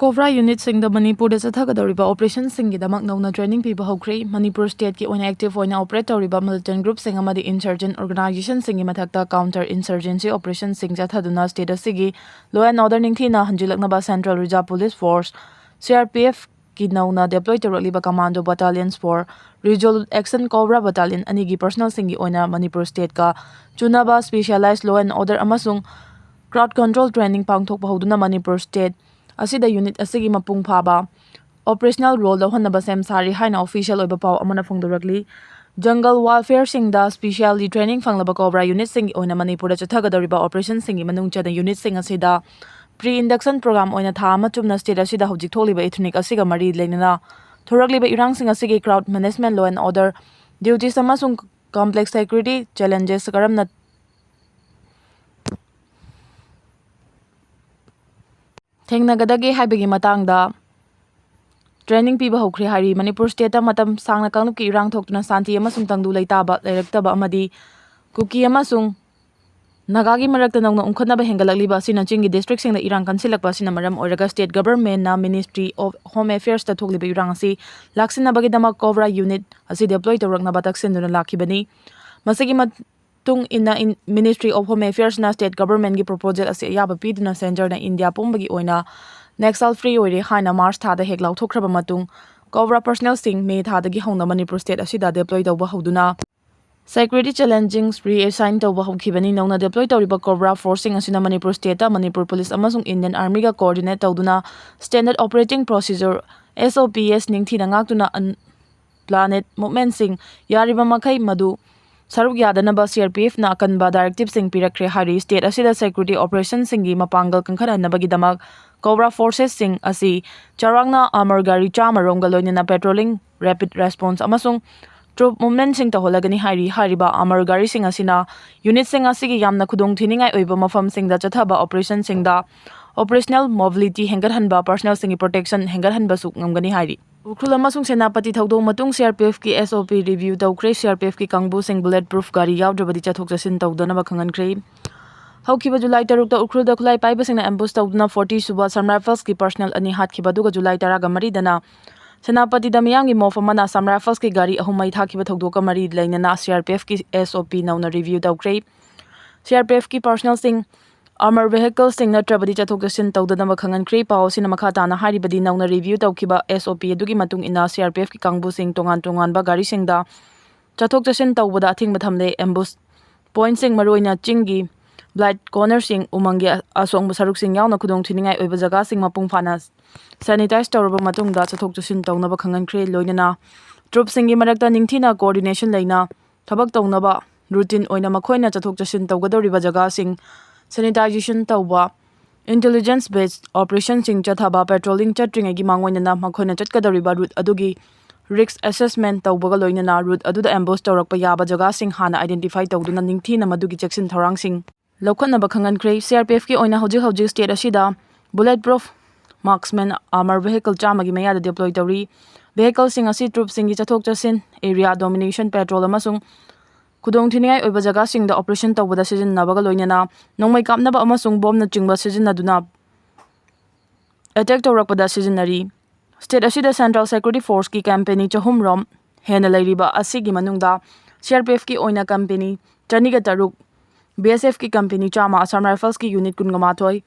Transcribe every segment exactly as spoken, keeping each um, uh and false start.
Cobra ꯌꯨꯅꯤꯠꯁꯤꯡꯗ ꯃꯅꯤꯄꯨꯔꯗ ꯆꯠꯊꯒꯗꯧꯔꯤꯕ ꯑꯣꯄꯔꯦꯁꯟꯁꯤꯡꯒꯤꯗꯃꯛ ꯅꯧꯅ training ꯄꯤꯕ ꯍꯧꯈ꯭ꯔꯦ꯫ ꯃꯅꯤꯄꯨꯔ ꯁ꯭ꯇꯦꯠꯀꯤ ꯑꯣꯏꯅ ꯑꯦꯛꯇꯤꯚ ꯑꯣꯏꯅ ꯑꯣꯄꯔꯦꯠ ꯇꯧꯔꯤꯕ ꯃꯤꯂꯤꯇꯦꯟ ꯒ꯭ꯔꯨꯞꯁꯤꯡ ꯑꯃꯗꯤ ꯏꯟꯁꯔꯖꯦꯟ ꯑꯣꯔꯒꯅꯥꯏꯖꯦꯁꯟꯁꯤꯡꯒꯤ ꯃꯊꯛꯇ ꯀꯥꯎꯟꯇꯔ ꯏꯟꯁꯔꯖꯦꯟꯁꯤ ꯑꯣꯄꯔꯦꯁꯟꯁꯤꯡ ꯆꯠꯊꯗꯨꯅ ꯁ꯭ꯇꯦꯠ ꯑꯁꯤꯒꯤ ꯂꯣ ꯑꯦꯟ ꯑꯣꯔꯗꯔ ꯅꯤꯡꯊꯤꯅ ꯍꯟꯖꯤꯜꯂꯛꯅꯕ central reserve police force, C R P F, ꯀꯤ ꯅꯧꯅ ꯗꯦꯄ꯭ꯂꯣꯏ ꯇꯧꯔꯛꯂꯤꯕ commando battalions for, resolute action COBRA battalion ꯑꯅꯤꯒꯤ ꯄꯔꯁꯅꯦꯜꯁꯤꯡꯒꯤ ꯑꯣꯏꯅ ꯃꯅꯤꯄꯨꯔ ꯁ꯭ꯇꯦꯠꯀ ꯆꯨꯅꯕ ꯁ꯭ꯄꯦꯁꯤꯌꯦꯂꯥꯏꯖ ꯂꯣ ꯑꯦꯟ ꯑꯣꯔꯗꯔ ꯑꯃꯁꯨꯡ ꯀ꯭ꯔꯥꯎꯗ ꯀꯟꯇ꯭ꯔꯣꯜ ꯇ꯭ꯔꯦꯅꯤꯡ ꯄꯥꯡꯊꯣꯛꯄ ꯍꯧꯗꯨꯅ ꯃꯅꯤꯄꯨꯔ ꯁ꯭ꯇꯦꯠ ꯑꯁꯤꯗ ꯌꯨꯅꯤꯠ ꯑꯁꯤꯒꯤ ꯃꯄꯨꯡ ꯐꯥꯕ ꯑꯣꯄꯔꯦꯁꯅꯦꯜ ꯔꯣꯜ ꯂꯧꯍꯟꯅꯕ ꯁꯦꯝ ꯁꯥꯔꯤ ꯍꯥꯏꯅ ꯑꯣꯐꯤꯁꯤꯌꯦꯜ ꯑꯣꯏꯕ ꯄꯥꯎ ꯑꯃꯅ ꯐꯣꯡꯗꯣꯔꯛꯂꯤ꯫ ꯖꯪꯒꯜ ꯋꯥꯔꯐꯦꯌꯔꯁꯤꯡꯗ ꯁ꯭ꯄꯦꯁꯤꯌꯦꯜꯂꯤ ꯇ꯭ꯔꯦꯅꯤꯡ ꯐꯪꯂꯕ ꯀꯣꯕ꯭ꯔꯥ ꯌꯨꯅꯤꯠꯁꯤꯡꯒꯤ ꯑꯣꯏꯅ ꯃꯅꯤꯄꯨꯔꯗ ꯆꯠꯊꯒꯗꯧꯔꯤꯕ ꯑꯣꯄꯔꯦꯁꯟꯁꯤꯡꯒꯤ ꯃꯅꯨꯡ ꯆꯟꯅ ꯌꯨꯅꯤꯠꯁꯤꯡ ꯑꯁꯤꯗ ꯄ꯭ꯔꯤ ꯏꯟꯗꯛꯁꯟ ꯄ꯭ꯔꯣꯒ꯭ꯔꯥꯝ ꯑꯣꯏꯅ ꯊꯥ ꯑꯃ ꯆꯨꯞꯅ ꯁ꯭ꯇꯦꯠ ꯑꯁꯤꯗ ꯍꯧꯖꯤꯛ ꯊꯣꯛꯂꯤꯕ ꯏꯊꯅꯤꯛ ꯑꯁꯤꯒ ꯃꯔꯤ ꯂꯩꯅꯅ ꯊꯣꯔꯛꯂꯤꯕ ꯏꯔꯥꯡꯁꯤꯡ ꯑꯁꯤꯒꯤ crowd management, law and order duties ꯑꯃꯁꯨꯡ ꯀꯝꯄ꯭ꯂꯦꯛꯁ ꯁꯦꯀ꯭ꯌꯨꯔꯤꯇꯤ ꯆꯦꯂꯦꯟꯖꯦꯁ ꯀꯔꯝꯅ ꯊꯦꯡꯅꯒꯗꯒꯦ ꯍꯥꯏꯕꯒꯤ ꯃꯇꯥꯡꯗ ꯇ꯭ꯔꯦꯅꯤꯡ ꯄꯤꯕ ꯍꯧꯈ꯭ꯔꯦ ꯍꯥꯏꯔꯤ꯫ ꯃꯅꯤꯄꯨꯔ ꯁ꯭ꯇꯦꯠꯇ ꯃꯇꯝ ꯁꯥꯡꯅ ꯀꯥꯡꯂꯨꯞꯀꯤ ꯏꯔꯥꯡ ꯊꯣꯛꯇꯨꯅ ꯁꯥꯟꯇꯤ ꯑꯃꯁꯨꯡ ꯇꯪꯗꯨ ꯂꯩꯇꯥꯕ ꯂꯩꯔꯛꯇꯕ ꯑꯃꯗꯤ ꯀꯨꯀꯤ ꯑꯃꯁꯨꯡ ꯅꯥꯒꯥꯒꯤ ꯃꯔꯛꯇ ꯅꯧꯅ ꯎꯪꯈꯠꯅꯕ ꯍꯦꯟꯒꯠꯂꯛꯂꯤꯕ ꯑꯁꯤꯅ ꯆꯤꯡꯒꯤ ꯗꯤꯁꯇ꯭ꯔꯤꯛꯁꯤꯡꯗ ꯏꯔꯥꯡ ꯀꯟꯁꯤꯜꯂꯛꯄ ꯑꯁꯤꯅ ꯃꯔꯝ ꯑꯣꯏꯔꯒ ꯁ꯭ꯇꯦꯠ ꯒꯚꯔꯟꯃꯦꯟꯠꯅ ꯃꯤꯅꯤꯁꯇ꯭ꯔꯤ ꯑꯣꯐ ꯍꯣꯝ ꯑꯦꯐꯤꯌꯔꯁꯇ ꯊꯣꯛꯂꯤꯕ ꯏꯔꯥꯡ ꯑꯁꯤ ꯂꯥꯛꯁꯤꯟꯅꯕꯒꯤꯗꯃꯛ ꯀꯣꯕ꯭ꯔꯥ ꯌꯨꯅꯤꯠ ꯑꯁꯤ ꯗꯦꯄ꯭ꯂꯣꯏ ꯇꯧꯔꯛꯅꯕ ꯇꯛꯁꯤꯟꯗꯨꯅ ꯂꯥꯛꯈꯤꯕꯅꯤ꯫ ꯃꯁꯤꯒꯤ ꯃꯇꯨꯡ ꯏꯟꯅ ꯏꯟ-, ꯃꯤꯅꯤꯁꯇ꯭ꯔꯤ ꯑꯣꯐ ꯍꯣꯝ ꯑꯦꯐꯤꯌꯔꯁꯅ ꯁ꯭ꯇꯦꯠ ꯒꯚꯔꯟꯃꯦꯟꯠꯀꯤ ꯄ꯭ꯔꯣꯄꯣꯖꯦꯜ ꯑꯁꯤ ꯑꯌꯥꯕ ꯄꯤꯗꯨꯅ ꯁꯦꯟꯇꯔꯅ ꯏꯟꯗꯤꯌꯥ ꯄꯨꯝꯕꯒꯤ ꯑꯣꯏꯅ ꯅꯦꯛꯁꯜ ꯐ꯭ꯔꯤ ꯑꯣꯏꯔꯦ ꯍꯥꯏꯅ ꯃꯥꯔꯆ ꯊꯥꯗ ꯍꯦꯛ ꯂꯥꯎꯊꯣꯛꯈ꯭ꯔꯕ ꯃꯇꯨꯡ ꯀꯣꯕ꯭ꯔꯥ ꯄꯔꯁꯅꯦꯜꯁꯤꯡ ꯃꯦ ꯊꯥꯗꯒꯤ ꯍꯧꯅ ꯃꯅꯤꯄꯨꯔ ꯁ꯭ꯇꯦꯠ ꯑꯁꯤꯗ ꯗꯦꯄ꯭ꯂꯣꯏ ꯇꯧꯕ ꯍꯧꯗꯨꯅ ꯁꯦꯀ꯭ꯌꯨꯔꯤꯇꯤ ꯆꯦꯂꯦꯟꯖꯤꯡ ꯔꯤꯑꯦꯁꯥꯏꯟ ꯇꯧꯕ ꯍꯧꯈꯤꯕꯅꯤ꯫ ꯅꯧꯅ ꯗꯦꯄ꯭ꯂꯣꯏ ꯇꯧꯔꯤꯕ ꯀꯣꯕ꯭ꯔꯥ ꯐꯣꯔꯁꯁꯤꯡ ꯑꯁꯤꯅ ꯃꯅꯤꯄꯨꯔ ꯁ꯭ꯇꯦꯠꯇ ꯃꯅꯤꯄꯨꯔ ꯄꯨꯂꯤꯁ ꯑꯃꯁꯨꯡ ꯏꯟꯗꯤꯌꯟ ꯑꯥꯔꯃꯤꯒ ꯀꯣꯑꯣꯔꯗꯤꯅꯦꯠ ꯇꯧꯗꯨꯅ ꯁ꯭ꯇꯦꯟꯗꯔꯗ ꯑꯣꯄꯔꯦꯇꯤꯡ ꯄ꯭ꯔꯣꯁꯤꯖꯔ, ꯑꯦꯁ ꯑꯣ ꯄꯤ ꯑꯦꯁ, ꯅꯤꯡꯊꯤꯅ ꯉꯥꯛꯇꯨꯅ ꯑꯟ-, ꯄ꯭ꯂꯥꯅꯦꯠ ꯃꯨꯚꯃꯦꯟꯠꯁꯤꯡ ꯌꯥꯔꯤꯕ ꯃꯈꯩ ꯃꯗꯨ ꯁꯔꯨꯛ ꯌꯥꯗꯅꯕ ꯁꯤ ꯑꯥꯔ ꯄꯤ ꯑꯦꯐꯅ ꯑꯀꯟꯕ ꯗꯥꯏꯔꯦꯛꯇꯤꯚꯁꯤꯡ ꯄꯤꯔꯛꯈ꯭ꯔꯦ ꯍꯥꯏꯔꯤ꯫ ꯁ꯭ꯇꯦꯠ ꯑꯁꯤꯗ ꯁꯦꯀ꯭ꯌꯨꯔꯤꯇꯤ ꯑꯣꯄꯔꯦꯁꯟꯁꯤꯡꯒꯤ ꯃꯄꯥꯡꯒꯜ ꯀꯟꯈꯠꯍꯟꯅꯕꯒꯤꯗꯃꯛ ꯀꯣꯕ꯭ꯔꯥ ꯐꯣꯔꯁꯦꯁꯁꯤꯡ ꯑꯁꯤ ꯆꯥꯎꯔꯥꯛꯅ ꯑꯥꯔꯃꯔ ꯒꯥꯔꯤ ꯆꯥꯝꯃ ꯔꯣꯝꯒ ꯂꯣꯏꯅꯅ ꯄꯦꯇ꯭ꯔꯣꯂꯤꯡ, ꯔꯦꯄꯤꯗ ꯔꯦꯁꯄꯣꯟꯁ ꯑꯃꯁꯨꯡ ꯇ꯭ꯔꯨꯞ ꯃꯨꯚꯃꯦꯟꯠꯁꯤꯡ ꯇꯧꯍꯜꯂꯒꯅꯤ ꯍꯥꯏꯔꯤ꯫ ꯍꯥꯏꯔꯤꯕ ꯑꯥꯔꯃꯔ ꯒꯥꯔꯤꯁꯤꯡ ꯑꯁꯤꯅ ꯌꯨꯅꯤꯠꯁꯤꯡ ꯑꯁꯤꯒꯤ ꯌꯥꯝꯅ ꯈꯨꯗꯣꯡꯊꯤꯅꯤꯡꯉꯥꯏ ꯑꯣꯏꯕ ꯃꯐꯝꯁꯤꯡꯗ ꯆꯠꯊꯕ ꯑꯣꯄꯔꯦꯁꯟꯁꯤꯡꯗ ꯑꯣꯄꯔꯦꯁꯅꯦꯜ ꯃꯣꯕꯤꯂꯤꯇꯤ ꯍꯦꯟꯒꯠꯍꯟꯕ, ꯄꯔꯁꯅꯦꯜꯁꯤꯡꯒꯤ ꯄ꯭ꯔꯣꯇꯦꯛꯁꯟ ꯍꯦꯟꯒꯠꯍꯟꯕꯁꯨ ꯉꯝꯒꯅꯤ ꯍꯥꯏꯔꯤ꯫ ꯎꯈ꯭ꯔꯨꯜ ꯑꯃꯁꯨꯡ ꯁꯦꯅꯥꯄꯇꯤ ꯊꯧꯗꯣꯛ ꯃꯇꯨꯡ ꯁꯤ ꯑꯥꯔ ꯄꯤ ꯑꯦꯐꯀꯤ ꯑꯦꯁ ꯑꯣ ꯄꯤ ꯔꯤꯚꯤꯌꯨ ꯇꯧꯈ꯭ꯔꯦ꯫ ꯁꯤ ꯑꯥꯔ ꯄꯤ ꯑꯦꯐꯀꯤ ꯀꯥꯡꯕꯨꯁꯤꯡ ꯕꯨꯂꯦꯠ ꯄ꯭ꯔꯨꯐ ꯒꯥꯔꯤ ꯌꯥꯎꯗ꯭ꯔꯕꯗꯤ ꯆꯠꯊꯣꯛ ꯆꯠꯁꯤꯟ ꯇꯧꯗꯅꯕ ꯈꯪꯍꯟꯈ꯭ꯔꯦ꯫ ꯍꯧꯈꯤꯕ ꯖꯨꯂꯥꯏ ꯇꯔꯨꯛꯇ ꯎꯈ꯭ꯔꯨꯜꯗ ꯈꯨꯠꯂꯥꯏ ꯄꯥꯏꯕꯁꯤꯡꯅ ambush ꯇꯧꯗꯨꯅ forty ꯁꯨꯕ Assam Riflesꯀꯤ personnel ꯑꯅꯤ ꯍꯥꯠꯈꯤꯕ, ꯑꯗꯨꯒ ꯖꯨꯂꯥꯏ ꯇꯔꯥꯒ ꯃꯔꯤꯗꯅ ꯁꯦꯅꯥꯄꯇꯤꯗ ꯃꯤꯌꯥꯝꯒꯤ mob ꯑꯃꯅ Assam Riflesꯀꯤ ꯒꯥꯔꯤ ꯑꯍꯨꯝ ꯃꯩ ꯊꯥꯈꯤꯕ ꯊꯧꯗꯣꯛꯀ ꯃꯔꯤ ꯂꯩꯅꯅ CRPFꯀꯤ SOP ꯅꯧꯅ review ꯇꯧꯈ꯭ꯔꯦ꯫ CRPFꯀꯤ personnelꯁꯤꯡ armor vehicleꯁꯤꯡ ꯅꯠꯇ꯭ꯔꯕꯗꯤ ꯆꯠꯊꯣꯛ ꯆꯠꯁꯤꯟ ꯇꯧꯗꯅꯕ ꯈꯪꯍꯟꯈ꯭ꯔꯦ꯫ ꯄꯥꯎ ꯑꯁꯤꯅ ꯃꯈꯥ ꯇꯥꯅ ꯍꯥꯏꯔꯤꯕꯗꯤ, ꯅꯧꯅ review ꯇꯧꯈꯤꯕ SOP ꯑꯗꯨꯒꯤ ꯃꯇꯨꯡ ꯏꯟꯅ CRPFꯀꯤ ꯀꯥꯡꯕꯨꯁꯤꯡ ꯇꯣꯉꯥꯟ ꯇꯣꯉꯥꯟꯕ ꯒꯥꯔꯤꯁꯤꯡꯗ ꯆꯠꯊꯣꯛ ꯆꯠꯁꯤꯟ ꯇꯧꯕꯗ ꯑꯊꯤꯡꯕ ꯊꯝꯂꯦ꯫ Ambush pointꯁꯤꯡ, ꯃꯔꯨꯑꯣꯏꯅ ꯆꯤꯡꯒꯤ blind cornerꯁꯤꯡ, ꯎꯃꯪꯒꯤ ꯑ-, ꯑꯁꯣꯡꯕ ꯁꯔꯨꯛꯁꯤꯡ ꯌꯥꯎꯅ ꯈꯨꯗꯣꯡꯊꯤꯅꯤꯡꯉꯥꯏ ꯑꯣꯏꯕ ꯖꯒꯥꯁꯤꯡ ꯃꯄꯨꯡ ꯐꯥꯅ sanitize ꯇꯧꯔꯕ ꯃꯇꯨꯡꯗ ꯆꯠꯊꯣꯛ ꯆꯠꯁꯤꯟ ꯇꯧꯅꯕ ꯈꯪꯍꯟꯈ꯭ꯔꯦ꯫ ꯂꯣꯏꯅꯅ troopꯁꯤꯡꯒꯤ ꯃꯔꯛꯇ ꯅꯤꯡꯊꯤꯅ coordination ꯂꯩꯅ ꯊꯕꯛ ꯇꯧꯅꯕ, routine ꯑꯣꯏꯅ ꯃꯈꯣꯏꯅ ꯆꯠꯊꯣꯛ ꯆꯠꯁꯤꯟ ꯇꯧꯒꯗꯧꯔꯤꯕ ꯖꯒꯥꯁꯤꯡ sanitization ꯇꯧꯕ, intelligence based operationꯁꯤꯡ ꯆꯠꯊꯕ, patrolling ꯆꯠꯇ꯭ꯔꯤꯉꯩꯒꯤ ꯃꯥꯡꯑꯣꯏꯅꯅ ꯃꯈꯣꯏꯅ ꯆꯠꯀꯗꯧꯔꯤꯕ route ꯑꯗꯨꯒꯤ risk assessment ꯇꯧꯕꯒ ꯂꯣꯏꯅꯅ route ꯑꯗꯨꯗ ambush ꯇꯧꯔꯛꯄ ꯌꯥꯕ ꯖꯒꯥꯁꯤꯡ ꯍꯥꯟꯅ identify ꯇꯧꯗꯨꯅ ꯅꯤꯡꯊꯤꯅ ꯃꯗꯨꯒꯤ ꯆꯦꯛꯁꯤꯟ ꯊꯧꯔꯥꯡꯁꯤꯡ ꯂꯧꯈꯠꯅꯕ ꯈꯪꯍꯟꯈ꯭ꯔꯦ꯫ CRPFꯀꯤ ꯑꯣꯏꯅ ꯍꯧꯖꯤꯛ ꯍꯧꯖꯤꯛ state ꯑꯁꯤꯗ bullet proof marksman armor vehicle ꯆꯥꯝꯃꯒꯤ ꯃꯌꯥꯗ deploy ꯇꯧꯔꯤ꯫ Vehicleꯁꯤꯡ ꯑꯁꯤ troopꯁꯤꯡꯒꯤ ꯆꯠꯊꯣꯛ ꯆꯠꯁꯤꯟ, area domination, patrol ꯑꯃꯁꯨꯡ ꯈꯨꯗꯣꯡꯊꯤꯅꯤꯡꯉꯥꯏ ꯑꯣꯏꯕ ꯖꯒꯥꯁꯤꯡꯗ operation ꯇꯧꯕꯗ ꯁꯤꯖꯤꯟꯅꯕꯒ ꯂꯣꯏꯅꯅ ꯅꯣꯡꯃꯩ ꯀꯥꯞꯅꯕ ꯑꯃꯁꯨꯡ bombꯅꯆꯤꯡꯕ ꯁꯤꯖꯤꯟꯅꯗꯨꯅ attack ꯇꯧꯔꯛꯄꯗ ꯁꯤꯖꯤꯟꯅꯔꯤ꯫ State ꯑꯁꯤꯗ central security forceꯀꯤ company ꯆꯍꯨꯝ ꯔꯣꯝ ꯍꯦꯟꯅ ꯂꯩꯔꯤꯕ ꯑꯁꯤꯒꯤ ꯃꯅꯨꯡꯗ CRPFꯀꯤ ꯑꯣꯏꯅ company ꯆꯅꯤꯒ ꯇꯔꯨꯛ, BSFꯀꯤ company ꯆꯥꯝꯃ, Assam Riflesꯀꯤ unit ꯀꯨꯟꯃꯥꯊꯣꯏ,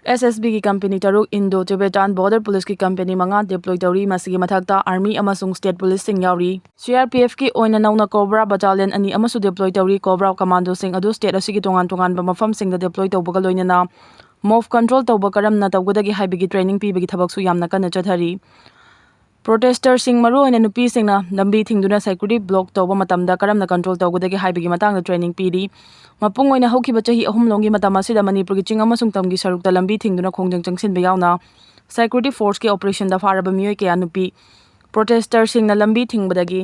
SSBꯒꯤ company ꯇꯔꯨꯛ, Indo Tibetan Border Policeꯀꯤ company ꯃꯉꯥ deploy ꯇꯧꯔꯤ꯫ ꯃꯁꯤꯒꯤ ꯃꯊꯛꯇ army ꯑꯃꯁꯨꯡ state policeꯁꯤꯡ ꯌꯥꯎꯔꯤ꯫ CRPFꯀꯤ ꯑꯣꯏꯅ ꯅꯧꯅ Cobra battalion ꯑꯅꯤ ꯑꯃꯁꯨ deploy ꯇꯧꯔꯤ꯫ Cobra commandoꯁꯤꯡ ꯑꯗꯨ state ꯑꯁꯤꯒꯤ ꯇꯣꯉꯥꯟ ꯇꯣꯉꯥꯟꯕ ꯃꯐꯝꯁꯤꯡꯗ deploy ꯇꯧꯕꯒ ꯂꯣꯏꯅꯅ mob control ꯇꯧꯕ ꯀꯔꯝꯅ ꯇꯧꯒꯗꯒꯦ ꯍꯥꯏꯕꯒꯤ training ꯄꯤꯕꯒꯤ ꯊꯕꯛꯁꯨ ꯌꯥꯝꯅ ꯀꯟꯅ ꯆꯠꯊꯔꯤ꯫ Protesterꯁꯤꯡ, ꯃꯔꯨꯑꯣꯏꯅ ꯅꯨꯄꯤꯁꯤꯡꯅ ꯂꯝꯕꯤ ꯊꯤꯡꯗꯨꯅ security block ꯇꯧꯕ ꯃꯇꯝꯗ ꯀꯔꯝꯅ control ꯇꯧꯒꯗꯒꯦ ꯍꯥꯏꯕꯒꯤ ꯃꯇꯥꯡꯗ training ꯄꯤꯔꯤ꯫ ꯃꯄꯨꯡ ꯑꯣꯏꯅ ꯍꯧꯈꯤꯕ ꯆꯍꯤ ꯑꯍꯨꯝ ꯂꯣꯝꯒꯤ ꯃꯇꯝ ꯑꯁꯤꯗ ꯃꯅꯤꯄꯨꯔꯒꯤ ꯆꯤꯡ ꯑꯃꯁꯨꯡ ꯇꯝꯒꯤ ꯁꯔꯨꯛꯇ ꯂꯝꯕꯤ ꯊꯤꯡꯗꯨꯅ ꯈꯣꯡꯖꯪ ꯆꯪꯁꯤꯟꯕ ꯌꯥꯎꯅ security forceꯀꯤ operationꯗ ꯐꯥꯔꯕ ꯃꯤꯑꯣꯏ ꯀꯌꯥ ꯅꯨꯄꯤ protesterꯁꯤꯡꯅ ꯂꯝꯕꯤ ꯊꯤꯡꯕꯗꯒꯤ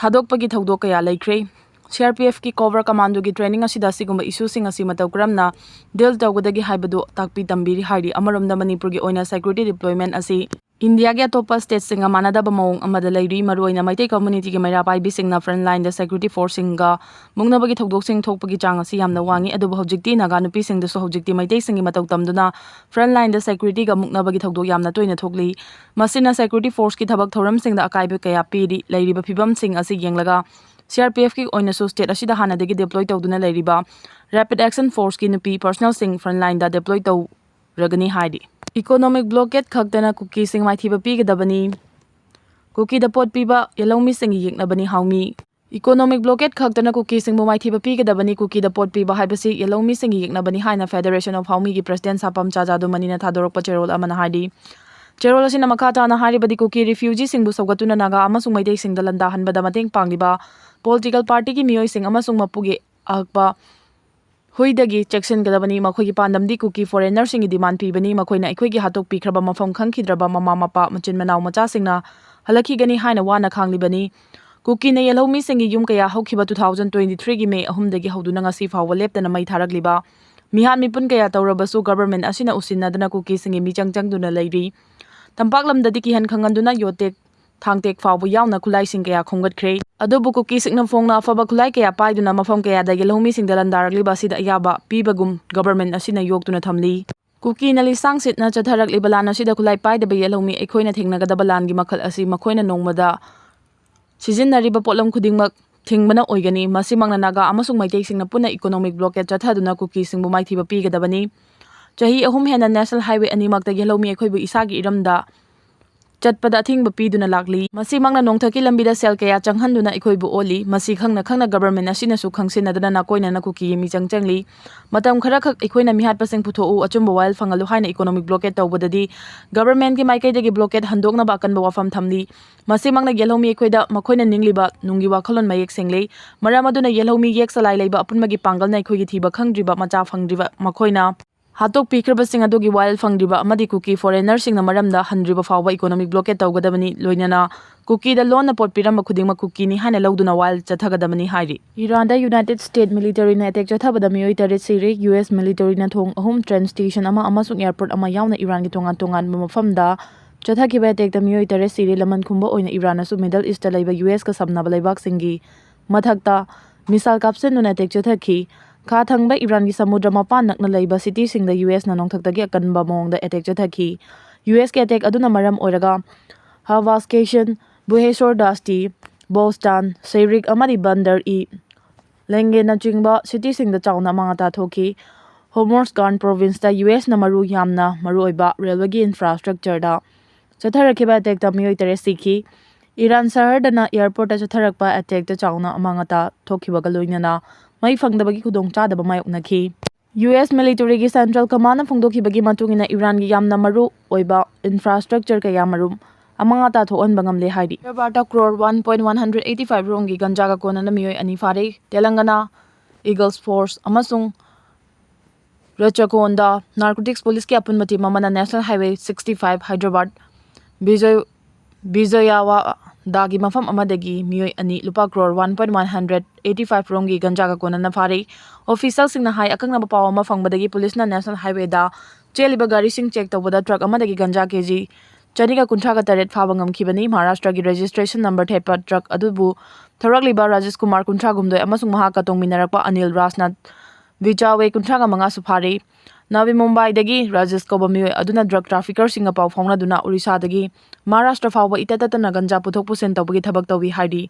ꯊꯥꯗꯣꯛꯄꯒꯤ ꯊꯧꯗꯣꯛ ꯀꯌꯥ ꯂꯩꯈ꯭ꯔꯦ꯫ CRPFꯀꯤ Cobra commandoꯒꯤ training ꯑꯁꯤꯗ ꯑꯁꯤꯒꯨꯝꯕ issueꯁꯤꯡ ꯑꯁꯤ ꯃꯇꯧ ꯀꯔꯝꯅ deal ꯇꯧꯒꯗꯒꯦ ꯍꯥꯏꯕꯗꯨ ꯇꯥꯛꯄꯤ ꯇꯝꯕꯤꯔꯤ ꯍꯥꯏꯔꯤ꯫ ꯑꯃꯔꯣꯝꯗ ꯃꯅꯤꯄꯨꯔꯒꯤ ꯑꯣꯏꯅ security deployment ꯑꯁꯤ ꯏꯟꯗꯤꯌꯥꯒꯤ ꯑꯇꯣꯞꯄ ꯁ꯭ꯇꯦꯠꯁꯤꯡꯒ ꯃꯥꯟꯅꯗꯕ ꯃꯑꯣꯡ ꯑꯃꯗ ꯂꯩꯔꯤ꯫ ꯃꯔꯨꯑꯣꯏꯅ ꯃꯩꯇꯩ ꯀꯝꯃ꯭ꯌꯨꯅꯤꯇꯤꯒꯤ ꯃꯩꯔꯥ ꯄꯥꯏꯕꯤꯁꯤꯡꯅ ꯐ꯭ꯔꯟꯠ ꯂꯥꯏꯟꯗ ꯁꯦꯀ꯭ꯌꯨꯔꯤꯇꯤ ꯐꯣꯔꯁꯁꯤꯡꯒ ꯃꯨꯛꯅꯕꯒꯤ ꯊꯧꯗꯣꯛꯁꯤꯡ ꯊꯣꯛꯄꯒꯤ ꯆꯥꯡ ꯑꯁꯤ ꯌꯥꯝꯅ ꯋꯥꯡꯉꯤ꯫ ꯑꯗꯨꯕꯨ ꯍꯧꯖꯤꯛꯇꯤ ꯅꯥꯒꯥ ꯅꯨꯄꯤꯁꯤꯡꯗꯁꯨ ꯍꯧꯖꯤꯛꯇꯤ ꯃꯩꯇꯩꯁꯤꯡꯒꯤ ꯃꯇꯧ ꯇꯝꯗꯨꯅ ꯐ꯭ꯔꯟꯠ ꯂꯥꯏꯟꯗ ꯁꯦꯀ꯭ꯌꯨꯔꯤꯇꯤꯒ ꯃꯨꯛꯅꯕꯒꯤ ꯊꯧꯗꯣꯛ ꯌꯥꯝꯅ ꯇꯣꯏꯅ ꯊꯣꯛꯂꯤ꯫ ꯃꯁꯤꯅ ꯁꯦꯀ꯭ꯌꯨꯔꯤꯇꯤ ꯐꯣꯔꯁꯀꯤ ꯊꯕꯛ ꯊꯧꯔꯝꯁꯤꯡꯗ ꯑꯀꯥꯏꯕ ꯀꯌꯥ ꯄꯤꯔꯤ꯫ ꯂꯩꯔꯤꯕ ꯐꯤꯕꯝꯁꯤꯡ ꯑꯁꯤ ꯌꯦꯡꯂꯒ ꯁꯤ ꯑꯥꯔ ꯄꯤ ꯑꯦꯐꯀꯤ ꯑꯣꯏꯅꯁꯨ ꯁ꯭ꯇꯦꯠ ꯑꯁꯤꯗ ꯍꯥꯟꯅꯗꯒꯤ ꯗꯤꯄ꯭ꯂꯣꯏ ꯇꯧꯗꯨꯅ ꯂꯩꯔꯤꯕ ꯔꯦꯄꯤꯗ ꯑꯦꯛꯁꯟ ꯐꯣꯔꯁꯀꯤ ꯅꯨꯄꯤ ꯄꯔꯁꯅꯦꯜꯁꯤꯡ ꯐ꯭ꯔꯟꯠ ꯂꯥꯏꯟꯗ ꯗꯤꯄ꯭ꯂꯣꯏ ꯇꯧꯔꯒꯅꯤ ꯍꯥꯏꯔꯤ꯫ ꯏꯀꯣꯅꯣꯃꯤꯛ ꯕ꯭ꯂꯣꯀꯦꯠ ꯈꯛꯇꯅ ꯀꯨꯀꯤꯁꯤꯡ ꯃꯥꯏꯊꯤꯕ ꯄꯤꯒꯗꯕꯅꯤ꯫ ꯀꯨꯀꯤꯗ ꯄꯣꯠ ꯄꯤꯕ ꯌꯦꯜꯍꯧꯃꯤꯁꯤꯡꯒꯤ ꯌꯦꯛꯅꯕꯅꯤ ꯍꯥꯎꯃꯤ꯫ ꯏꯀꯣꯅꯣꯃꯤꯛ ꯕ꯭ꯂꯣꯀꯦꯠ ꯈꯛꯇꯅ ꯀꯨꯀꯤꯁꯤꯡꯕꯨ ꯃꯥꯏꯊꯤꯕ ꯄꯤꯒꯗꯕꯅꯤ꯫ ꯀꯨꯀꯤꯗ ꯄꯣꯠ ꯄꯤꯕ ꯍꯥꯏꯕꯁꯤ ꯌꯦꯜꯍꯧꯃꯤꯁꯤꯡꯒꯤ ꯌꯦꯛꯅꯕꯅꯤ ꯍꯥꯏꯅ ꯐꯦꯗꯔꯦꯁꯟ ꯑꯣꯐ ꯍꯥꯎꯃꯤꯒꯤ ꯄ꯭ꯔꯁꯤꯗꯦꯟ ꯁꯥꯄꯝ ꯆꯥꯖꯥꯗꯨꯃꯅꯤꯅ ꯊꯥꯗꯣꯔꯛꯄ ꯆꯦꯔꯣꯜ ꯑꯃꯅ ꯍꯥꯏꯔꯤ꯫ ꯆꯦꯔꯣꯜ ꯑꯁꯤꯅ ꯃꯈꯥ ꯇꯥꯅ ꯍꯥꯏꯔꯤꯕꯗꯤ, ꯀꯨꯀꯤ ꯔꯤꯐ꯭ꯌꯨꯖꯤꯁꯤꯡꯕꯨ ꯁꯧꯒꯠꯇꯨꯅ ꯅꯥꯒꯥ ꯑꯃꯁꯨꯡ ꯃꯩꯇꯩꯁꯤꯡꯗ ꯂꯥꯟꯗꯥꯍꯟꯕꯗ ꯃꯇꯦꯡ ꯄꯥꯡꯂꯤꯕ ꯄꯣꯂꯤꯇꯤꯀꯦꯜ ꯄꯥꯔꯇꯤꯒꯤ ꯃꯤꯑꯣꯏꯁꯤꯡ ꯑꯃꯁꯨꯡ ꯃꯄꯨꯒꯤ ꯑꯍꯛꯄ ꯍꯨꯏꯗꯒꯤ ꯆꯦꯛꯁꯤꯟꯒꯗꯕꯅꯤ꯫ ꯃꯈꯣꯏꯒꯤ ꯄꯥꯟꯗꯝꯗꯤ ꯀꯨꯀꯤ ꯐꯣꯔꯦꯅꯔꯁꯤꯡꯒꯤ ꯗꯤꯃꯥꯟ ꯄꯤꯕꯅꯤ꯫ ꯃꯈꯣꯏꯅ ꯑꯩꯈꯣꯏꯒꯤ ꯍꯥꯠꯇꯣꯛꯄꯤꯈ꯭ꯔꯕ ꯃꯐꯝ ꯈꯪꯈꯤꯗ꯭ꯔꯕ ꯃꯃꯥ ꯃꯄꯥ, ꯃꯆꯤꯟ ꯃꯅꯥꯎ ꯃꯆꯥꯁꯤꯡꯅ ꯍꯜꯂꯛꯈꯤꯒꯅꯤ ꯍꯥꯏꯅ ꯋꯥꯅ ꯈꯥꯡꯂꯤꯕꯅꯤ꯫ ꯀꯨꯀꯤꯅ ꯌꯦꯜꯍꯧꯃꯤꯁꯤꯡꯒꯤ ꯌꯨꯝ ꯀꯌꯥ ꯍꯧꯈꯤꯕ two thousand twenty three ꯒꯤ ꯃꯦ ꯑꯍꯨꯝꯗꯒꯤ ꯍꯧꯗꯨꯅ ꯉꯁꯤ ꯐꯥꯎꯕ ꯂꯦꯞꯇꯅ ꯃꯩ ꯊꯥꯔꯛꯂꯤꯕ ꯃꯤꯍꯥꯠ ꯃꯤꯄꯨꯟ ꯀꯌꯥ ꯇꯧꯔꯕꯁꯨ ꯒꯚꯔꯟꯃꯦꯟꯠ ꯑꯁꯤꯅ ꯎꯁꯤꯟꯅꯗꯅ ꯀꯨꯀꯤꯁꯤꯡꯒꯤ ꯃꯤꯆꯪ ꯆꯪꯗꯨꯅ ꯂꯩꯔꯤ꯫ ꯇꯝꯄꯥꯛ ꯂꯝꯗꯗꯤ ꯀꯤꯍꯟ ꯈꯪꯍꯟꯗꯨꯅ ꯌꯣꯠꯇꯦꯛ ꯊꯥꯡꯇꯦꯛ ꯐꯥꯎꯕ ꯌꯥꯎꯅ ꯈꯨꯠꯂꯥꯏꯁꯤꯡ ꯀꯌꯥ ꯈꯣꯝꯒꯠꯈ꯭ꯔꯦ꯫ ꯑꯗꯨꯕꯨ ꯀꯨꯀꯤꯁꯤꯡꯅ ꯐꯣꯡꯅ ꯑꯐꯕ ꯈꯨꯠꯂꯥꯏ ꯀꯌꯥ ꯄꯥꯏꯗꯨꯅ ꯃꯐꯝ ꯀꯌꯥꯗ ꯌꯦꯜꯍꯧꯃꯤꯁꯤꯡꯗ ꯂꯥꯟꯗꯥꯔꯛꯂꯤꯕ ꯑꯁꯤꯗ ꯑꯌꯥꯕ ꯄꯤꯕꯒꯨꯝ ꯒꯚꯔꯟꯃꯦꯟꯠ ꯑꯁꯤꯅ ꯌꯣꯛꯇꯨꯅ ꯊꯝꯂꯤ꯫ ꯀꯨꯀꯤꯅ ꯂꯤꯁꯥꯡ ꯁꯤꯠꯅ ꯆꯠꯊꯔꯛꯂꯤꯕ ꯂꯥꯟ ꯑꯁꯤꯗ ꯈꯨꯠꯂꯥꯏ ꯄꯥꯏꯗꯕ ꯌꯦꯜꯍꯧꯃꯤ ꯑꯩꯈꯣꯏꯅ ꯊꯦꯡꯅꯒꯗꯕ ꯂꯥꯟꯒꯤ ꯃꯈꯜ ꯑꯁꯤ ꯃꯈꯣꯏꯅ ꯅꯣꯡꯃꯗ ꯁꯤꯖꯤꯟꯅꯔꯤꯕ ꯄꯣꯠꯂꯝ ꯈꯨꯗꯤꯡꯃꯛ ꯊꯤꯡꯕꯅ ꯑꯣꯏꯒꯅꯤ꯫ ꯃꯁꯤꯃꯛꯅ ꯅꯥꯒꯥ ꯑꯃꯁꯨꯡ ꯃꯩꯇꯩꯁꯤꯡꯅ ꯄꯨꯟꯅ ꯏꯀꯣꯅꯣꯃꯤꯛ ꯕ꯭ꯂꯣꯀꯦꯠ ꯆꯠꯊꯗꯨꯅ ꯀꯨꯀꯤꯁꯤꯡꯕꯨ ꯃꯥꯏꯊꯤꯕ ꯄꯤꯒꯗꯕꯅꯤ꯫ ꯆꯍꯤ ꯑꯍꯨꯝ ꯍꯦꯟꯅ ꯅꯦꯁꯅꯦꯜ ꯍꯥꯏꯋꯦ ꯑꯅꯤꯃꯛꯇ ꯌꯦꯜꯍꯧꯃꯤ ꯑꯩꯈꯣꯏꯕꯨ ꯏꯁꯥꯒꯤ ꯏꯔꯝꯗ ꯆꯠꯄꯗ ꯑꯊꯤꯡꯕ ꯄꯤꯗꯨꯅ ꯂꯥꯛꯂꯤ꯫ ꯃꯁꯤꯃꯛꯅ ꯅꯣꯡꯊꯛꯀꯤ ꯂꯝꯕꯤꯗ ꯁꯦꯜ ꯀꯌꯥ ꯆꯪꯍꯟꯗꯨꯅ ꯑꯩꯈꯣꯏꯕꯨ ꯑꯣꯠꯂꯤ꯫ ꯃꯁꯤ ꯈꯪꯅ ꯈꯪꯅ ꯒꯚꯔꯟꯃꯦꯟꯠ ꯑꯁꯤꯅꯁꯨ ꯈꯪꯁꯤꯟꯅꯗꯅ ꯅꯥꯀꯣꯏꯅꯅ ꯀꯨꯀꯤꯒꯤ ꯃꯤꯆꯪ ꯆꯪꯂꯤ꯫ ꯃꯇꯝ ꯈꯔꯈꯛ ꯑꯩꯈꯣꯏꯅ ꯃꯤꯍꯥꯠꯄꯁꯤꯡ ꯄꯨꯊꯣꯛꯎ, ꯑꯆꯨꯝꯕ ꯋꯥꯌꯦꯜ ꯐꯪꯍꯜꯂꯨ ꯍꯥꯏꯅ ꯏꯀꯣꯅꯣꯃꯤꯛ ꯕ꯭ꯂꯣꯀꯦꯠ ꯇꯧꯕꯗꯗꯤ ꯒꯚꯔꯟꯃꯦꯟꯠꯀꯤ ꯃꯥꯏꯀꯩꯗꯒꯤ ꯕ꯭ꯂꯣꯀꯦꯠ ꯍꯟꯗꯣꯛꯅꯕ ꯑꯀꯟꯕ ꯋꯥꯐꯝ ꯊꯝꯂꯤ꯫ ꯃꯁꯤꯃꯛꯅ ꯌꯦꯜꯍꯧꯃꯤ ꯑꯩꯈꯣꯏꯗ ꯃꯈꯣꯏꯅ ꯅꯤꯡꯂꯤꯕ ꯅꯨꯡꯒꯤ ꯋꯥꯈꯜꯂꯣꯟ ꯃꯌꯦꯛ ꯁꯦꯡꯂꯤ꯫ ꯃꯔꯝ ꯑꯗꯨꯅ ꯌꯦꯜꯍꯧꯃꯤ ꯌꯦꯛ ꯆꯂꯥꯏ ꯂꯩꯕ ꯑꯄꯨꯟꯕꯒꯤ ꯄꯥꯡꯒꯜꯅ ꯑꯩꯈꯣꯏꯒꯤ ꯊꯤꯕ ꯈꯪꯗ꯭ꯔꯤꯕ ꯃꯆꯥ ꯐꯪꯗ꯭ꯔꯤꯕ ꯃꯈꯣꯏꯅ ꯍꯥꯠꯇꯣꯛꯄꯤꯈ꯭ꯔꯕꯁꯤꯡ ꯑꯗꯨꯒꯤ ꯋꯥꯌꯦꯜ ꯐꯪꯗ꯭ꯔꯤꯕ ꯑꯃꯗꯤ ꯀꯨꯀꯤ ꯐꯣꯔꯦꯅꯔꯁꯤꯡꯅ ꯃꯔꯝꯗ ꯍꯟꯗ꯭ꯔꯤꯕ ꯐꯥꯎꯕ ꯏꯀꯣꯅꯣꯃꯤꯛ ꯕ꯭ꯂꯣꯀꯦꯠ ꯇꯧꯒꯗꯕꯅꯤ꯫ ꯂꯣꯏꯅꯅ ꯀꯨꯀꯤꯗ ꯂꯣꯟꯅ ꯄꯣꯠ ꯄꯤꯔꯝꯕ ꯈꯨꯗꯤꯡꯃꯛ ꯀꯨꯀꯤꯅꯤ ꯍꯥꯏꯅ ꯂꯧꯗꯨꯅ ꯋꯥꯌꯦꯜ ꯆꯠꯊꯒꯗꯕꯅꯤ ꯍꯥꯏꯔꯤ꯫ ꯏꯔꯥꯟꯗ ꯌꯨꯅꯥꯏꯇꯦꯗ ꯁ꯭ꯇꯦꯠ ꯃꯤꯂꯤꯇꯔꯤꯅ ꯑꯦꯇꯦꯛ ꯆꯠꯊꯕꯗ ꯃꯤꯑꯣꯏ ꯇꯔꯦꯠ ꯁꯤꯔꯦ꯫ ꯌꯨ ꯑꯦꯁ ꯃꯤꯂꯤꯇꯔꯤꯅ ꯊꯣꯡ ꯑꯍꯨꯝ, ꯇ꯭ꯔꯦꯟ ꯁ꯭ꯇꯦꯁꯟ ꯑꯃ ꯑꯃꯁꯨꯡ ꯑꯦꯌꯔꯄꯣꯔꯠ ꯑꯃ ꯌꯥꯎꯅ ꯏꯔꯥꯟꯒꯤ ꯇꯣꯉꯥꯟ ꯇꯣꯉꯥꯟꯕ ꯃꯐꯝꯗ ꯆꯠꯊꯈꯤꯕ ꯑꯦꯇꯦꯛꯇ ꯃꯤꯑꯣꯏ ꯇꯔꯦꯠ ꯁꯤꯔꯦ꯫ ꯂꯃꯟ ꯈꯨꯝꯕ ꯑꯣꯏꯅ ꯏꯔꯥꯟꯅꯁꯨ ꯃꯤꯗꯜ ꯏꯁꯇ ꯂꯩꯕ ꯌꯨ ꯑꯦꯁꯀ ꯁꯝꯅꯕ ꯂꯩꯕꯥꯛꯁꯤꯡꯒꯤ ꯃꯊꯛꯇ ꯃꯤꯁꯥꯏꯜ ꯀꯥꯞꯁꯤꯟꯗꯨꯅ ꯑꯦꯇꯦꯛ ꯆꯠꯊꯈꯤ꯫ ꯈꯥ ꯊꯪꯕ ꯏꯔꯥꯟꯒꯤ ꯁꯃꯨꯗ꯭ꯔ ꯃꯄꯥꯟ ꯅꯛꯅ ꯂꯩꯕ ꯁꯤꯇꯤꯁꯤꯡꯗ ꯌꯨ ꯑꯦꯁꯅ ꯅꯣꯡꯊꯛꯇꯒꯤ ꯑꯀꯟꯕ ꯃꯑꯣꯡꯗ ꯑꯦꯇꯦꯛ ꯆꯠꯊꯈꯤ꯫ ꯌꯨ ꯑꯦꯁꯀꯤ ꯑꯦꯇꯦꯛ ꯑꯗꯨꯅ ꯃꯔꯝ ꯑꯣꯏꯔꯒ ꯍꯋꯥꯁꯀꯦꯁꯟ, ꯕꯨꯍꯦꯁꯣꯔ ꯗꯥꯁꯇꯤ, ꯕꯣꯁꯇꯥꯟ, ꯁꯩꯔꯤꯛ ꯑꯃꯗꯤ ꯕꯟꯗꯔ ꯏ ꯂꯦꯡꯒꯦꯅꯆꯤꯡꯕ ꯁꯤꯇꯤꯁꯤꯡꯗ ꯆꯥꯎꯅ ꯑꯃꯥꯡ ꯑꯇꯥ ꯊꯣꯛꯈꯤ꯫ ꯍꯣꯃꯣꯔꯁꯒꯥꯟ ꯄ꯭ꯔꯣꯚꯤꯟꯁꯇ ꯌꯨ ꯑꯦꯁꯅ ꯃꯔꯨ ꯌꯥꯝꯅ ꯃꯔꯨꯑꯣꯏꯕ ꯔꯦꯜꯋꯦꯒꯤ ꯏꯟꯐ꯭ꯔꯥꯁꯇ꯭ꯔꯛꯆꯔꯗ ꯆꯠꯊꯔꯛꯈꯤꯕ ꯑꯦꯇꯦꯛꯇ ꯃꯤꯑꯣꯏ ꯇꯔꯦꯠ ꯁꯤꯈꯤ꯫ ꯏꯔꯥꯟ ꯁꯍꯔꯗꯅ ꯑꯦꯌꯔꯄꯣꯔꯠꯇ ꯆꯠꯊꯔꯛꯄ ꯑꯦꯇꯦꯛꯇ ꯆꯥꯎꯅ ꯑꯃꯥꯡ ꯑꯇꯥ ꯊꯣꯛꯈꯤꯕꯒ ꯂꯣꯏꯅꯅ ꯃꯩ ꯐꯪꯗꯕꯒꯤ ꯈꯨꯗꯣꯡꯆꯥꯗꯕ ꯃꯥꯌꯣꯛꯅꯈꯤ꯫ ꯌꯨ ꯑꯦꯁ ꯃꯤꯂꯤꯇꯔꯤꯒꯤ ꯁꯦꯟꯇ꯭ꯔꯦꯜ ꯀꯃꯥꯟꯅ ꯐꯣꯡꯗꯣꯛꯈꯤꯕꯒꯤ ꯃꯇꯨꯡ ꯏꯟꯅ ꯏꯔꯥꯟꯒꯤ ꯌꯥꯝꯅ ꯃꯔꯨ ꯑꯣꯏꯕ ꯏꯟꯐ꯭ꯔꯥꯁꯇ꯭ꯔꯛꯆꯔ ꯀꯌꯥ ꯃꯔꯨꯝ ꯑꯃꯥꯡ ꯑꯇꯥ ꯊꯣꯛꯍꯟꯕ ꯉꯝꯂꯦ ꯍꯥꯏꯔꯤ꯫ ꯍꯥꯏꯗ꯭ꯔꯕꯥꯗꯇ crore one point one hundred eighty five ꯔꯣꯝꯒꯤ ꯒꯟꯖꯥꯒ ꯀꯣꯟꯅꯅ ꯃꯤꯑꯣꯏ ꯑꯅꯤ ꯐꯥꯔꯦ꯫ ꯇꯦꯂꯪꯒꯅꯥ ꯏꯒꯜꯁ ꯐꯣꯔꯁ ꯑꯃꯁꯨꯡ ꯔꯆꯀꯣꯟꯗ ꯅꯥꯔꯀꯣꯇꯤꯛꯁ ꯄꯨꯂꯤꯁꯀꯤ ꯑꯄꯨꯟꯕ ꯇꯤꯝ ꯑꯃꯅ national highway sixty five Hyderabad ꯕꯤꯖꯣꯏ ꯕꯤꯖꯣꯌꯥꯋꯥꯗꯥꯒꯤ ꯃꯐꯝ ꯑꯃꯗꯒꯤ ꯃꯤꯑꯣꯏ ꯑꯅꯤ ꯂꯨꯄꯥ crore one point one hundred eighty five ꯔꯣꯝꯒꯤ ꯒꯟꯖꯥꯒ ꯀꯣꯟꯅꯅ ꯐꯥꯔꯦ꯫ ꯑꯣꯐꯤꯁꯤꯌꯦꯜꯁꯤꯡꯅ ꯍꯥꯏ, ꯑꯀꯛꯅꯕ ꯄꯥꯎ ꯑꯃ ꯐꯪꯕꯗꯒꯤ ꯄꯨꯂꯤꯁꯅ ꯅꯦꯁꯅꯦꯜ ꯍꯥꯏꯋꯦꯗ ꯆꯦꯜꯂꯤꯕ ꯒꯥꯔꯤꯁꯤꯡ ꯆꯦꯛ ꯇꯧꯕꯗ ꯇ꯭ꯔꯛ ꯑꯃꯗꯒꯤ ꯒꯟꯖꯥ ꯀꯦꯖꯤ ꯆꯅꯤꯒ ꯀꯨꯟꯊ꯭ꯔꯥꯒ ꯇꯔꯦꯠ ꯐꯥꯕ ꯉꯝꯈꯤꯕꯅꯤ꯫ ꯃꯍꯥꯔꯥꯁꯇ꯭ꯔꯒꯤ ꯔꯦꯖꯤꯁꯇ꯭ꯔꯦꯁꯟ ꯅꯝꯕꯔ ꯊꯦꯠꯄ ꯇ꯭ꯔꯛ ꯑꯗꯨꯕꯨ ꯊꯧꯔꯛꯂꯤꯕ ꯔꯥꯖꯦꯁ ꯀꯨꯃꯥꯔ, ꯀꯨꯟꯊ꯭ꯔꯥ ꯍꯨꯝꯗꯣꯏ, ꯑꯃꯁꯨꯡ ꯃꯍꯥꯛꯀ ꯇꯣꯡꯃꯤꯟꯅꯔꯛꯄ ꯑꯅꯤꯜ ꯔꯥꯖꯅꯥꯊ ꯕꯤꯆꯥꯋꯦ, ꯀꯨꯟꯊ꯭ꯔꯥ ꯃꯉꯥꯁꯨ ꯐꯥꯔꯤ꯫ ꯅꯕꯤ ꯃꯨꯝꯕꯥꯏꯗꯒꯤ ꯔꯥꯖꯦꯁ ꯀꯧꯕ ꯃꯤꯑꯣꯏ ꯑꯗꯨꯅ ꯗ꯭ꯔꯒ ꯇ꯭ꯔꯥꯐꯤꯀꯔꯁꯤꯡꯒ ꯄꯥꯎ ꯐꯥꯎꯅꯗꯨꯅ ꯑꯣꯔꯤꯁꯥꯗꯒꯤ ꯃꯍꯥꯔꯥꯁꯇ꯭ꯔ ꯐꯥꯎꯕ ꯏꯇꯠ ꯇꯠꯇꯅ ꯒꯟꯖꯥ ꯄꯨꯊꯣꯛ ꯄꯨꯁꯤꯟ ꯇꯧꯕꯒꯤ ꯊꯕꯛ ꯇꯧꯏ ꯍꯥꯏꯔꯤ꯫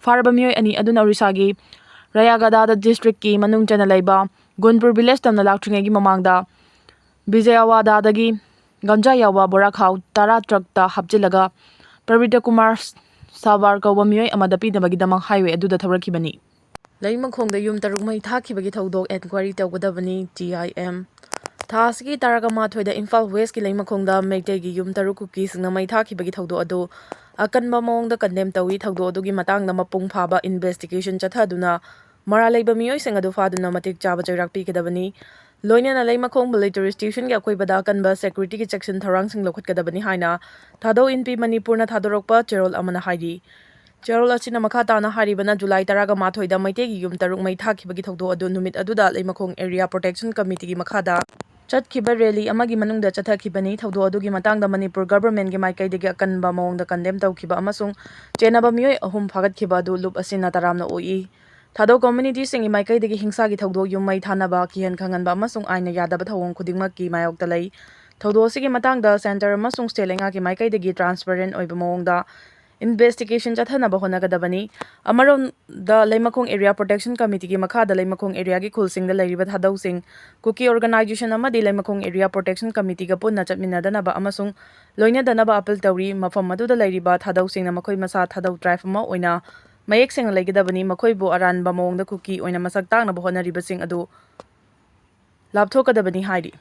ꯐꯥꯔꯕ ꯃꯤꯑꯣꯏ ꯑꯅꯤ ꯑꯗꯨꯅ ꯑꯣꯔꯤꯁꯥꯒꯤ ꯔꯌꯥꯒꯗꯥꯗ ꯗꯤꯁꯇ꯭ꯔꯤꯛꯀꯤ ꯃꯅꯨꯡ ꯆꯟꯅ ꯂꯩꯕ ꯒꯨꯟꯄꯨꯔ ꯚꯤꯂꯦꯖ ꯇꯝꯅ ꯂꯥꯛꯇ꯭ꯔꯤꯉꯩꯒꯤ ꯃꯃꯥꯡꯗ ꯕꯤꯖꯌꯋꯥꯗꯥꯗꯒꯤ ꯒꯟꯖꯥ ꯌꯥꯎꯕ ꯕꯣꯔꯥ ꯈꯥꯎ ꯇꯔꯥ ꯇ꯭ꯔꯛꯇ ꯍꯥꯞꯆꯤꯜꯂꯒ ꯄ꯭ꯔꯕꯤꯇ ꯀꯨꯃꯥꯔ ꯁꯥꯕꯥꯔ ꯀꯧꯕ ꯃꯤꯑꯣꯏ ꯑꯃꯗ ꯄꯤꯅꯕꯒꯤꯗꯃꯛ ꯍꯥꯏꯋꯦ ꯑꯗꯨꯗ ꯊꯧꯔꯛꯈꯤꯕꯅꯤ꯫ ꯂꯩꯃꯈꯣꯡꯗ ꯌꯨꯝ ꯇꯔꯨꯛ ꯃꯩ ꯊꯥꯈꯤꯕꯒꯤ ꯊꯧꯗꯣꯛ ꯑꯦꯟꯀ꯭ꯋꯥꯏꯔꯤ ꯇꯧꯒꯗꯕꯅꯤ, ꯇꯤ ꯑꯥꯏ ꯑꯦꯝ꯫ ꯊꯥ ꯑꯁꯤꯒꯤ ꯇꯔꯥꯒ ꯃꯥꯊꯣꯏꯗ ꯏꯝꯐꯥꯜ ꯋꯦꯁꯀꯤ ꯂꯩꯃꯈꯣꯡꯗ ꯃꯩꯇꯩꯒꯤ ꯌꯨꯝ ꯇꯔꯨꯛ ꯀꯨꯀꯤꯁꯤꯡꯅ ꯃꯩ ꯊꯥꯈꯤꯕꯒꯤ ꯊꯧꯗꯣꯛ ꯑꯗꯨ ꯑꯀꯟꯕ ꯃꯑꯣꯡꯗ ꯀꯟꯗꯦꯝ ꯇꯧꯏ꯫ ꯊꯧꯗꯣꯛ ꯑꯗꯨꯒꯤ ꯃꯇꯥꯡꯗ ꯃꯄꯨꯡ ꯐꯥꯕ ꯏꯟꯚꯦꯁꯇꯤꯒꯦꯁꯟ ꯆꯠꯊꯗꯨꯅ ꯃꯔꯥꯜ ꯂꯩꯕ ꯃꯤꯑꯣꯏꯁꯤꯡ ꯑꯗꯨ ꯐꯥꯗꯨꯅ ꯃꯇꯤꯛ ꯆꯥꯕ ꯆꯩꯔꯥꯛ ꯄꯤꯒꯗꯕꯅꯤ꯫ ꯂꯣꯏꯅꯅ ꯂꯩꯃꯈꯣꯡ ꯃꯤꯂꯤꯇꯔꯤ ꯁ꯭ꯇꯦꯁꯟꯒꯤ ꯑꯀꯣꯏꯕꯗ ꯑꯀꯟꯕ ꯁꯦꯀ꯭ꯌꯨꯔꯤꯇꯤꯒꯤ ꯆꯦꯛꯁꯤꯟ ꯊꯧꯔꯥꯡꯁꯤꯡ ꯂꯧꯈꯠꯀꯗꯕꯅꯤ ꯍꯥꯏꯅ ꯊꯥꯗꯧ ꯏꯟꯄꯤ ꯃꯅꯤꯄꯨꯔꯅ ꯊꯥꯗꯣꯔꯛꯄ ꯆꯦꯔꯣꯜ ꯑꯃꯅ ꯍꯥꯏꯔꯤ꯫ ꯆꯦꯔꯣꯜ ꯑꯁꯤꯅ ꯃꯈꯥ ꯇꯥꯅ ꯍꯥꯏꯔꯤꯕꯅ ꯖꯨꯂꯥꯏ ꯇꯔꯥꯒ ꯃꯥꯊꯣꯏꯗ ꯃꯩꯇꯩꯒꯤ ꯌꯨꯝ ꯇꯔꯨꯛ ꯃꯩ ꯊꯥꯈꯤꯕꯒꯤ ꯊꯧꯗꯣꯛ ꯑꯗꯨ ꯅꯨꯃꯤꯠ ꯑꯗꯨꯗ ꯂꯩꯃꯈꯣꯡ ꯑꯦꯔꯤꯌꯥ ꯄ꯭ꯔꯣꯇꯦꯛꯁꯟ ꯀꯃꯤꯇꯤꯒꯤ ꯃꯈꯥꯗ ꯆꯠꯈꯤꯕ ꯔꯦꯂꯤ ꯑꯃꯒꯤ ꯃꯅꯨꯡꯗ ꯆꯠꯊꯈꯤꯕꯅꯤ꯫ ꯊꯧꯗꯣꯛ ꯑꯗꯨꯒꯤ ꯃꯇꯥꯡꯗ ꯃꯅꯤꯄꯨꯔ ꯒꯚꯔꯟꯃꯦꯟꯒꯤ ꯃꯥꯏꯀꯩꯗꯒꯤ ꯑꯀꯟꯕ ꯃꯑꯣꯡꯗ ꯀꯟꯗꯦꯝ ꯇꯧꯈꯤꯕ ꯑꯃꯁꯨꯡ ꯆꯦꯟꯅꯕ ꯃꯤꯑꯣꯏ ꯑꯍꯨꯝ ꯐꯥꯒꯠꯈꯤꯕ ꯑꯗꯨ ꯂꯨꯞ ꯑꯁꯤꯅ ꯇꯔꯥꯝꯅ ꯑꯣꯛꯏ꯫ ꯊꯥꯗꯧ ꯀꯝꯃ꯭ꯌꯨꯅꯤꯇꯤꯁꯤꯡꯒꯤ ꯃꯥꯏꯀꯩꯗꯒꯤ ꯍꯤꯡꯁꯥꯒꯤ ꯊꯧꯗꯣꯛ, ꯌꯨꯝ ꯃꯩ ꯊꯥꯅꯕ, ꯀꯤꯍꯟ ꯈꯪꯍꯟꯕ ꯑꯃꯁꯨꯡ ꯑꯥꯏꯟꯅ ꯌꯥꯗꯕ ꯊꯧꯑꯣꯡ ꯈꯨꯗꯤꯡꯃꯛꯀꯤ ꯃꯥꯌꯣꯛꯇ ꯂꯩ꯫ ꯊꯧꯗꯣꯛ ꯑꯁꯤꯒꯤ ꯃꯇꯥꯡꯗ ꯁꯦꯟꯇꯔ ꯑꯃꯁꯨꯡ ꯁ꯭ꯇꯦꯠ ꯂꯩꯉꯥꯛꯀꯤ ꯃꯥꯏꯀꯩꯗꯒꯤ ꯇ꯭ꯔꯥꯟꯁꯄꯔꯦꯟ ꯑꯣꯏꯕ ꯃꯑꯣꯡꯗ ꯏꯟꯚꯦꯁꯇꯤꯒꯦꯁꯟ ꯆꯠꯊꯅꯕ ꯍꯣꯠꯅꯒꯗꯕꯅꯤ꯫ ꯑꯃꯔꯣꯝꯗ, ꯂꯩꯃꯈꯣꯡ ꯑꯦꯔꯤꯌꯥ ꯄ꯭ꯔꯣꯇꯦꯛꯁꯟ ꯀꯃꯤꯇꯤꯒꯤ ꯃꯈꯥꯗ ꯂꯩꯃꯈꯣꯡ ꯑꯦꯔꯤꯌꯥꯒꯤ ꯈꯨꯜꯁꯤꯡꯗ ꯂꯩꯔꯤꯕ ꯊꯥꯗꯧꯁꯤꯡ, ꯀꯨꯀꯤ ꯑꯣꯔꯒꯅꯥꯏꯖꯦꯁꯟ ꯑꯃꯗꯤ ꯂꯩꯃꯈꯣꯡ ꯑꯦꯔꯤꯌꯥ ꯄ꯭ꯔꯣꯇꯦꯛꯁꯟ ꯀꯃꯤꯇꯤꯒ ꯄꯨꯟꯅ ꯆꯠꯃꯤꯟꯅꯗꯅꯕ ꯑꯃꯁꯨꯡ ꯂꯣꯏꯅꯗꯅꯕ ꯑꯄꯤꯜ ꯇꯧꯔꯤ꯫ ꯃꯐꯝ ꯑꯗꯨꯗ ꯂꯩꯔꯤꯕ ꯊꯥꯗꯧꯁꯤꯡꯅ ꯃꯈꯣꯏ ꯃꯁꯥ ꯊꯥꯗꯧ ꯇ꯭ꯔꯥꯏꯕ ꯑꯃ ꯑꯣꯏꯅ ꯃꯌꯦꯛ ꯁꯦꯡꯅ ꯂꯩꯒꯗꯕꯅꯤ꯫ ꯃꯈꯣꯏꯕꯨ ꯑꯔꯥꯟꯕ ꯃꯑꯣꯡꯗ ꯀꯨꯀꯤ ꯑꯣꯏꯅ ꯃꯁꯛ ꯇꯥꯛꯅꯕ ꯍꯣꯠꯅꯔꯤꯕꯁꯤꯡ ꯑꯗꯨ ꯂꯥꯞꯊꯣꯛꯀꯗꯕꯅꯤ ꯍꯥꯏꯔꯤ꯫